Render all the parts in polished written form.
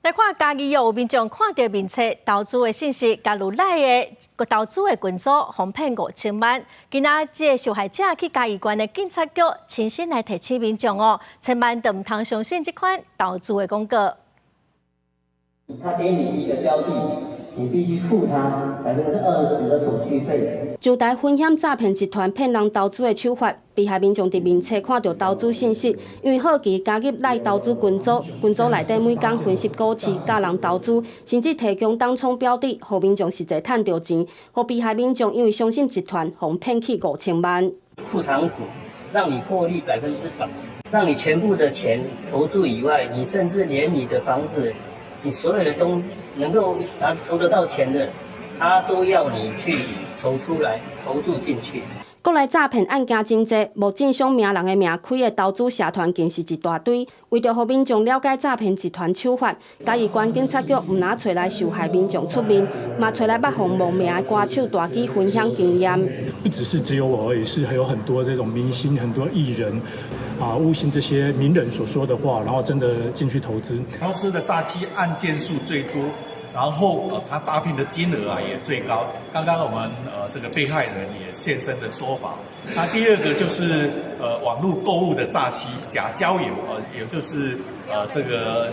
來看嘉義有民眾看著面冊投資的信息，加入 LINE 的投資的群組，予騙5000萬。今仔這个受害者去嘉義縣的警察局親身來提醒民眾哦，千萬都毋通相信這款投資的廣告。他給你一個標的，你必須付他20%的手續費。就台分險詐騙集團騙人投資的手法，被害民眾佇面冊看著投資信息，因為好奇加入 LINE 投資群組，群組內底每工分析股市、教人投資，甚至提供當沖標的，予民眾實際趁著錢，予被害民眾因為相信集團，予騙去五千萬。庫藏股讓你獲利100%，讓你全部的錢投注以外，你甚至連你的房子，你所有的東能夠拿籌得到錢的，他都要你去籌出來投注進去。國內詐騙案件真濟，冒政商名人的名開的投資社團更是一大堆。為著予民眾了解詐騙集團手法，嘉義縣警察局毋但揣來受害民眾出面，嘛揣來捌予冒名的歌手大支分享經驗。不只是只有我而已，是還有很多這種明星、很多藝人啊，誤信這些名人所說的話，然後真的進去投資。投資的詐欺案件數最多，然後他詐騙的金額啊也最高。剛剛我們這個被害人也現身的說法。那第二個就是網絡購物的詐欺、假交友，也就是這個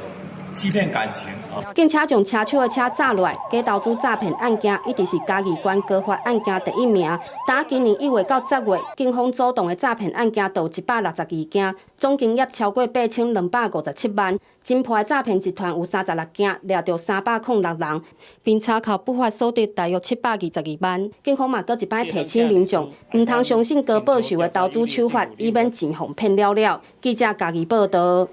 欺騙感情啊。警車將車手的車炸落來，假投資詐騙案件一直是嘉義縣高發案件第一名。打今年1月到10月，警方組動的詐騙案件就有162件，總金額超過8257萬。偵破的詐騙集團有36件，掠著306人，並查扣不法所得大約722萬。警方嘛，閣一擺提醒民眾，毋通相信高報酬的投資手法，以免錢予騙了了。記者嘉義報導。